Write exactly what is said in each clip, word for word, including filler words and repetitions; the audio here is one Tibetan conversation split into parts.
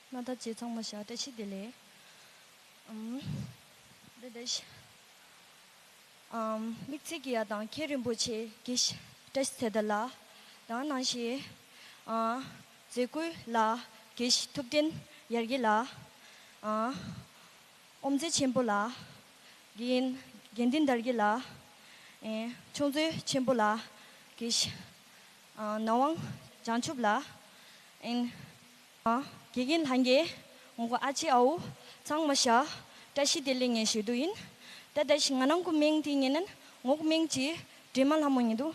ན་ད་ཅེ་ཚང་མ་ཤ་བཀྲ་ཤིས་བདེ་ལེགས། ཨམ། ད་ད་ཤ། ཨམ། དམིགས་བརྩེ་གི་ཡ་དང་མཁན་རིན་པོ་ཆེ་དགེ་བཤེས་བཀྲ་ཤིས་ཚེ་བརྟན་ལགས། དང་ནང་བཞིན། ཨ། མཛད་སྒོའི་ལ་དགེ་བཤེས་ཐུབ་བསྟན་ཡར་རྒྱས་ལགས། ཨ། དབུ་མཛད་ཆེན་པོ་ལགས། དགེ་རྒན་དགེ་འདུན་དར་རྒྱས་ལགས། ཨེ། ཆུང་མཛོད་ཆེན་པོ་ལགས། དགེ་བཤེས། ཨ། ནག་དབང་བྱང་ཆུབ་ལགས། ཨེ། ཨ། དགེ་རྒན་ལྷན་རྒྱས། ངོ་ག་ཨ་ཅེ་ཨའུ། ཚང་མ་ཤ། བཀྲ་ཤིས་བདེ་ལེགས་ངས་ཞུ་དུ་ཡིན། ད་ད་ཤི་ང་རང་གི་མིང་དེ་ངེ་ནན་ངོ་ག་མིང་ཅི། དྲི་མ་ལྷ་མོ་ཉིད་དུ།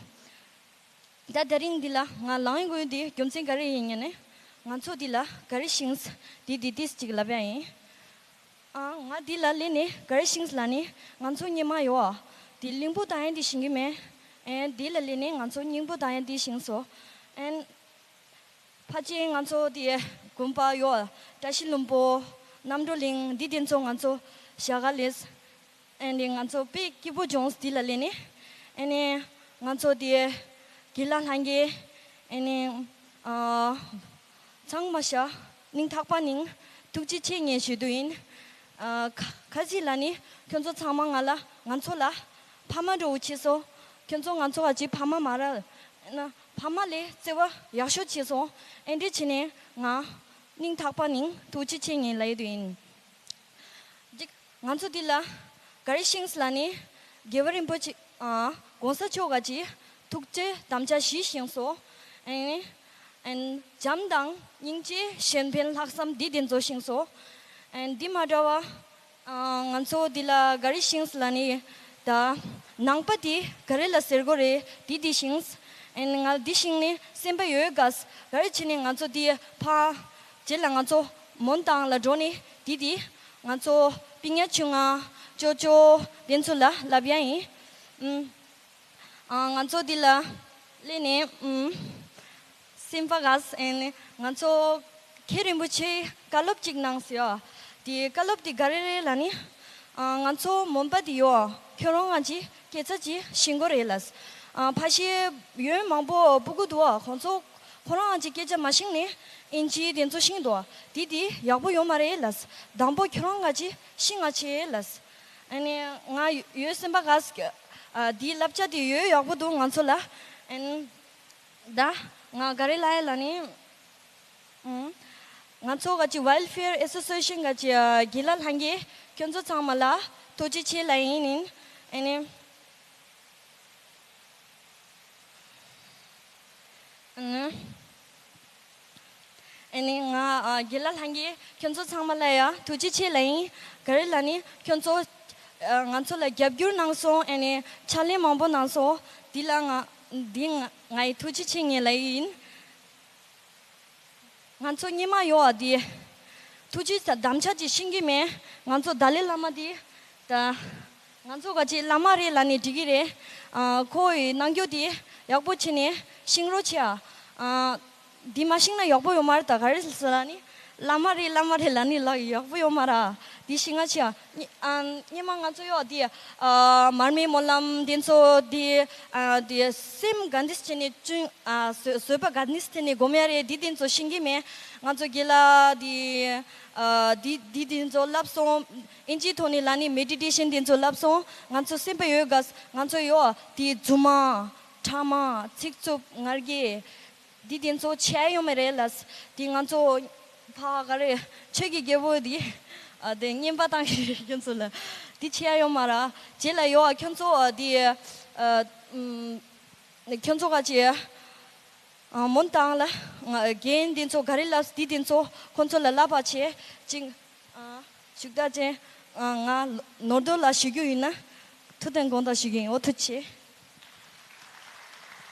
ད་དེ་རིང་འདི་ལ་ང་ལངས་དགོས་འདི་རྒྱུ་མཚན་ག་རེ་ཡིན་ཉེ་ནས། ང་ཚོ་འདི་ལ་ག་རེ་ཤིང་འདི་འདི་ཏིས་ཅིག་ལབ་ཡ་ཡིན། ཨ། ང་འདི་ལ་སླེབས་ནས་ག་རེ་ཤིང་ལ་ནི་ང་ཚོ་སྙེ་མ་ཡོད། འདི་གླིང་བུ་དང་ཡན་འདི་ཤིང་གི་མེད། ཨེ། འདི་ལ་སླེབས་ནས་ང་ཚོ་སྙིང་པོ་དང་ཡན་འདི་ཤིང་སོ། ཨེ། ཕལ་ཆེར་ང་ཚོ་དེ་དགོན་པ་ཡོད། བཀྲ་ཤིས་ལྷུན་པོ། རྣམ་གྲོལ་གླིང་འདི་དེ་ཚོ་ང་ཚོ་ཞྭ་སྒར་ལས། ཨེ་ནི་ང་ཚོ་དཔེ་སྐྱིད་པོ་བྱུང་འདི་ལ་སླེབས་ནས། ཨེ་ནི་ང་ཚོ་དེ་དགེ་ལགས་ལྷན་རྒྱས། ཨེ་ནི་ཨ། ཚང་མ་ཤ་སྙིང་ཐག་པ་ནས་ཐུགས་རྗེ་ཆེ་ངས་ཞུ་རྒྱུ་ཡིན། ཨ། ཁ་ཁ་ཅིག་ལ་ནི་ཁྱོད་ཚོ་ཚང་མ་ང་ལ་ང་ཚོ་ལ་ཕ་མ་འདྲ་བོ་བྱས་སོང་། ཁྱོད་ཚོ་ང་ཚོ་ག་ཅིག་ཕ་མ་མ་རེད། ན་ཕ་མ་ལས་བརྩེ་བ་ཡག་ཤོས་བྱས་སོང་། ཨེ་འདྲ་བྱས་ནས་ང་སྙིང་ཐག་པ་ནས་ཐུགས་རྗེ་ཆེ་ངས་ལབ་ཡོད་དུ་ཡིན། ཅིག་ང་ཚོ་འདི་ལ་ག་རེ་ཤིང་ལ་ནི་རྒྱལ་བ་རིན་པོ་ཆེ། ཨ། གོང་ས་མཆོག་ག་ཅིག་ཐུགས་རྗེ་དམ་བཅའ་བཞི་ཤིང་སོ། ཨེ་ནི། ཨེ། བྱམས་དང་སྙིང་རྗེ་གཞན་ཕན་ལྷག་བསམ་འདི་དེ་ཚོ་ཤིང་སོ། ཨེ། འདི་མ་འདྲ་བ། ཨ། ང་ཚོ་འདི་ལ་ག་རེ་ཤིང་ལ་ནི། ད་ནང་པ་འདི་ག་རེ་ལ་ཟེར་དགོས་རེད། འདི་འདི་ཤིང་། ཨེ་ནི་ང་འདི་ཤིང་ནི་སེམས་པ་ཡོད་ག་ག་རེ་བྱས་ནས་ང་ཚོ་འདི་ཕ། རྗེས་ལ་ང་ཚོ་མོན་ཏང་ལ་འགྲོ་ནི་འདི་འདི། ང་ཚོ་པི་ཉ་ཆུང་ང་ཅོ་ཅོ་དེ་ཚོ་ལ་ལབ་ཡ་ཡིན། ཨུམ། ཨ། ང་ཚོ་འདི་ལ་སླེབས་ནས། ཨུམ། སེམས་པ་ག་ཟེར་ནས་ང་ཚོ་མཁན་རིན་པོ་ཆེ་བཀའ་སློབ་ཅིག་གནང་ཟེར་ཡ། དེ་བཀའ་སློབ་དེ་ག་རེ་རེད་ལབ་ནི། ཨ། ང་ཚོ་མོན་པ་དེ་ཡོད། ཁྱོད་རང་ང་ཅི་སྐད་ཆ་ཅི་ཤིང་གོ་རེད་ལབ། ཨ། ཕ་ཤི་ཡོན་མང་པོ་སྤུ་གུ་འདུག་ཁོང་ཚོ་ཁོ་རང་ང་ཅི་སྐད་ཆ་མ་ཤིང་ནས་ཨིན་ཇི་དེ་ཚོ་ཤིང་འདུག་དེ་དེ་ཡག་པོ་ཡོད་མ་རེད་ལབ། དང་པོ་ཁྱོད་རང་ང་ཅི་ཤིང་ང་ཆེ་ལབ། ཨ་ནི་ང་ཡོད་སེམས་པ་ག་ཟེར། ཨ། འདིའི་བསླབ་བྱ་དེ་ཡོད་ཡག་པོ་འདུག་ང་ཚོ་ལ། ཨ་ནི། ད་ང་ག་རེ་ལབ་ཡ་ལབ་ནི། ཨུམ། ང་ཚོ་ག་ཅི་Welfare Association ག་ཅི་དགེ་ལགས་ལྷན་རྒྱས་ཁྱོད་ཚོ་ཚང་མ་ལ་ཐུགས་རྗེ་ཆེ་ལབ་ཡིན། ཨ་ནི། ཨ་ནི། ཨ་ནི་ང་ཨ་དགེ་ལགས་ལྷན་རྒྱས་ཁྱོད་ཚོ་ཚང་མ་ལ་ཡ་ཐུགས་རྗེ་ཆེ་ལབ་ཡིན། ག་རེ་ལབ་ནི་ཁྱོད་ཚོ་ཨ་ང་ཚོ་ལ་རྒྱབ་སྐྱོར་གནང་སོང་། ཨ་ནི་ཕྱག་ལས་མང་པོ་གནང་སོང་། འདི་ལ་ང་འདི་ང་ང་ཡི་ཐུགས་རྗེ་ཆེ་ངས་ལབ་ཡིན། ང་ཚོ་སྙེ་མ་ཡོད་ཨ་འདི། ཐུགས་རྗེ་ས་དམ་བཅའ་ཅིག་ཤིང་གི་མེད། ང་ཚོ་ཏཱ་ལའི་བླ་མ་འདི། ད། ང་ཚོ་ག་ཅི་བླ་མ་རེད་ལབ་ནས་འགྲིག་གི་རེད། ཨ། ཁོ་ཡི་གནང་རྒྱུ་དེ་ཡག་པོ་བྱས་ནས་ཤིང་རོགས་བྱེད་ཨ། ཨ། འདི་མ་ཤིང་ན་ཡག་པོ་ཡོད་མ་རེད། ད་ག་རེ་ཟེར་ལབ་ནི། བླ་མ་རེད་བླ་མ་རེད་ལབ་ནི་ལག་ཡག་པོ་ཡོད་མ་རེད། འདི་ཤིང་ང་བྱེད་ཨ། ཨ། སྙེ་མ་ང་ཚོ་ཡོད་དེ། ཨ། མར་མེ་སྨོན་ལམ་དེ་ཚོ་དེ། ཨ། དེ་སེམས་དགའ་འདི་བྱས་ནས་བཅུན། ཨ། བཟོད་བཟོད་པ་དགའ་འདི་བྱས་ནས་སྒོམ་ཡ་རེད། འདི་དེ་ཚོ་ཤིང་གི་མེད། ང་ཚོ་དགེ་ལགས་དེ། ཨ། འདི་འདི་དེ་ཚོ་བསླབ་སོང་། ཨིན་ཇིའི་ཐོག་ནས་ལབ་ནི་མེ་ཌི་ཊེ་ཤན་དེ་ཚོ་བསླབ་སོང་། ང་ཚོ་སེམས་པ་ཡོད་ག་ང་ཚོ་ཡོད་དེ་རྫུན་མ། ཕྲ་མ། ཚིག་རྩུབ། ངར་གྱི། འདི་དེ་ཚོ་བྱས་ཡོད་མ་རེད་ལབ། དེ་ང་ཚོ་ཕ་ག་རེ་ཆོས་ཀྱི་རྒྱལ་པོ་འདི། ཨ། དེ་བསྙེན་པ་བཏང་གི་རེད་ཁྱོད་ཚོ་ལ། འདི་བྱས་ཡོད་མ་རེད། རྗེས་ལ་ཡོད་ཁྱོད་ཚོ་འདི། ཨ། ཨུམ། ཁྱོད་ཚོ་ག་ཅི། ཨ། མོན་ཏང་ལ། ང་རྒན་འདི་ཚོ་ག་རེ་ལབ་འདི་དེ་ཚོ་ཁོང་ཚོ་ལ་ལབ་པ་བྱས་ཅིང་། ཨ། ཞུགས་ད་ཅན། ཨ། ང་ནོར་དོ་ལ་ཞུ་རྒྱུ་ཡིན་ན། ཐུགས་དང་དགོངས་དག་ཞུ་རྒྱུ་ཡིན། འོ་ཐུགས་རྗེ་ཆེ།